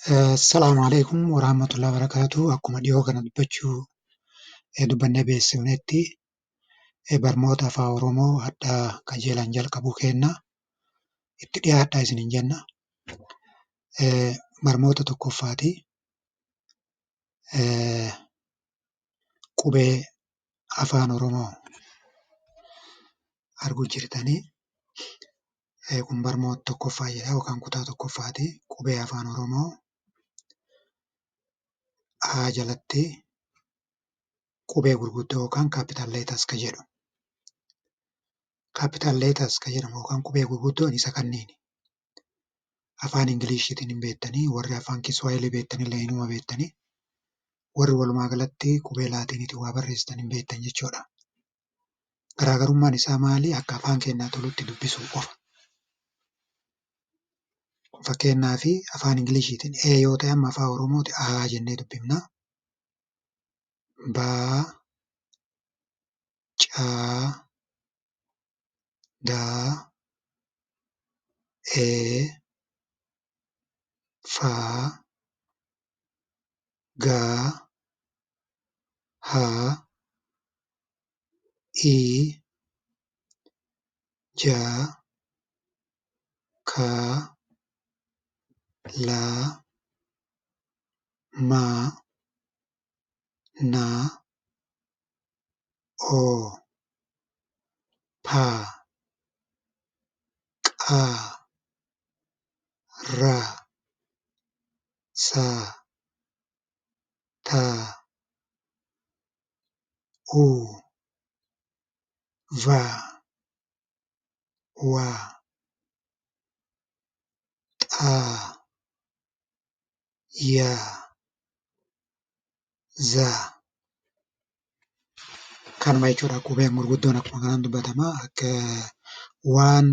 Assalaamu alaikum warahmatullahi wabarakatuh. Akkuma dhiyoo kana dubbachuu dubbannee beeksifnetti, barnoota Afaan Oromoo hadhaa qajeelaan jalqabuu kenna. Itti dhiyaadhaa isiniin jenna. Barnoota tokkoffaati. Qubee Afaan Oromoo arguu jirtanii. Kun barnoota tokkoffaa jedha yookaan kutaa tokkoffaati. Qubee Afaan Oromoo A jalatti qubee gurguddoo yookaan capital letters ka jedhu. Capital letters ka jedhamu yookaan qubee gurguddoon isa kanniini. Afaan Ingiliishiitiin hin beektanii, warri afaan Kiswaahilii beektanillee inuma beektanii, warri walumaa galatti qubee Laatiiniitiin waa barreessitan hin beektan jechuudha. Garaagarummaan isaa maali? Akka afaan keenyaa tolutti dubbisuu qofa. Fakkeenyaaf, afaan Ingiliishiitiin A yoo ta'e, amma afaan Oromooti A jennee dubbifna. Ba, Ca, Da, E, Fa, Ga, H, I, J, K, L, M, N, O, P, Q, R, S, T, U, V, W, X, Y, Z. Kanuma jechuudha, qubeen gurguddoon akkuma kanaan dubbatama. Akka waan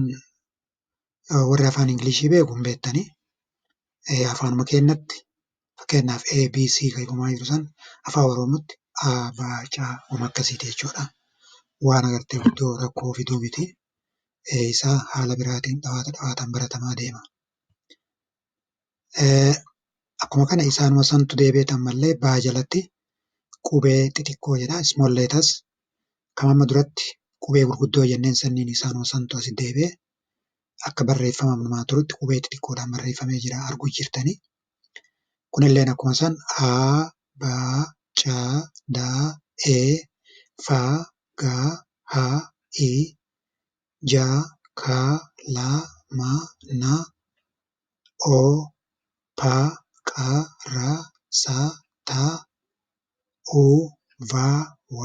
warri afaan Ingilishii beeku hin beektanii. Afaanuma keenyatti, fakkeenyaaf A, B, C kan jedhamaa jiru san afaan Oromootti A, B, C waan akkasiiti jechuudha. Waan agartee guddoo rakkoo fiduu miti. Isa haala biraatiin dhawaata dhawaataan baratamaa deema. Akkuma kana isaanuma santu deebi'eet ammallee baa jalatti qubee xixiqqoo jedha. Small letters kan amma duratti qubee gurguddoo jenneen sanniin isaanuma santu asi deebi'e akka barreeffama namaa turutti qubee xixiqqoodhaan barreeffamee jira, arguu jirtanii. Kunilleen akkuma san A, B, C, D, E, F, G, H, I, J, K, L, M, N, O, P, Q, R, S, T, U, V, W,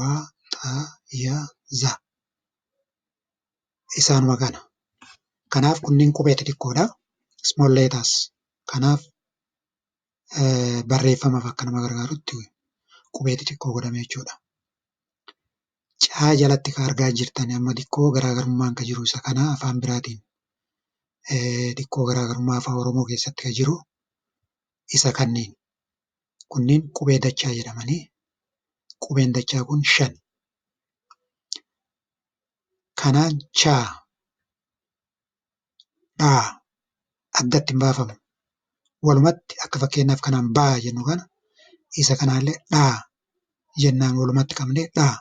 X, Y, Z. Isaanuma kana. Kanaaf kunniin qubee xixiqqoodha. Small letters. Kanaaf barreeffamaaf akka nama gargaarutti qubee xixiqqoo godhame jechuudha. Caa jalatti kan argaa jirtan amma xiqqoo garaagarummaan kan jiru isa kana, afaan biraatiin xiqqoo garaagarummaa afaan Oromoo keessatti kan jiru isa kanneen. Kunniin qubee dachaa jedhamanii, qubeen dachaa kun shan. Kanaan chaa dhaa addatti hin baafamu. Walumatti akka fakkeenyaaf kanaan baa jennu kana, isa kanaallee dhaa jennaan walumatti qabnee dhaa.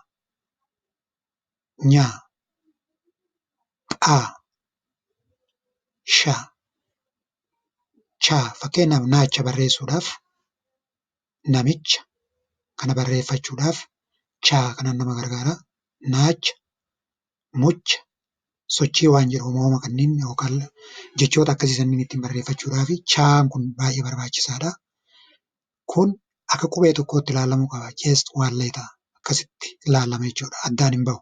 Nyaa, phaa, sha, chaa. Fakkeenyaaf, naacha barreessuudhaaf, namicha kana barreeffachuudhaaf chaa kanan nama gargaara. Naacha, mucha, sochii waan jedhu uumama kanneen yookaan jechoota akkasii sanniin ittiin barreeffachuudhaaf chaan kun baay'ee barbaachisaadha. Kun akka qubee tokkootti ilaalamuu qaba. Just one letter akkasitti ilaalama jechuudha. Addaan hin bahu.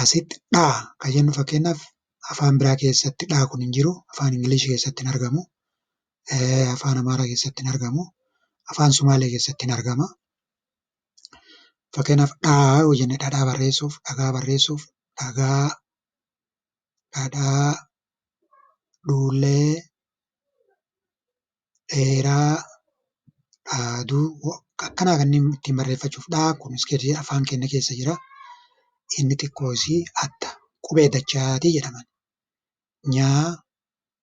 Asitti dhaa kan jennu, fakkeenyaaf afaan biraa keessatti dhaa kun hin jiru. Afaan Ingilishii keessatti hin argamu. Afaan Amaaraa keessatti hin argamu. Afaan Sumaalee keessatti hin argama. Fakkeenyaaf, dhaa yoo jenne, dhadhaa barreessuuf, dhagaa barreessuuf, dhagaa, dhadhaa, dhuullee, dheeraa, dhaaduu akkanaa kanneen ittiin barreeffachuuf dhaa kun afaan keenya keessa jira. Inni xiqqoo isii adda. Qubee dachaatii jedhaman. Nyaa.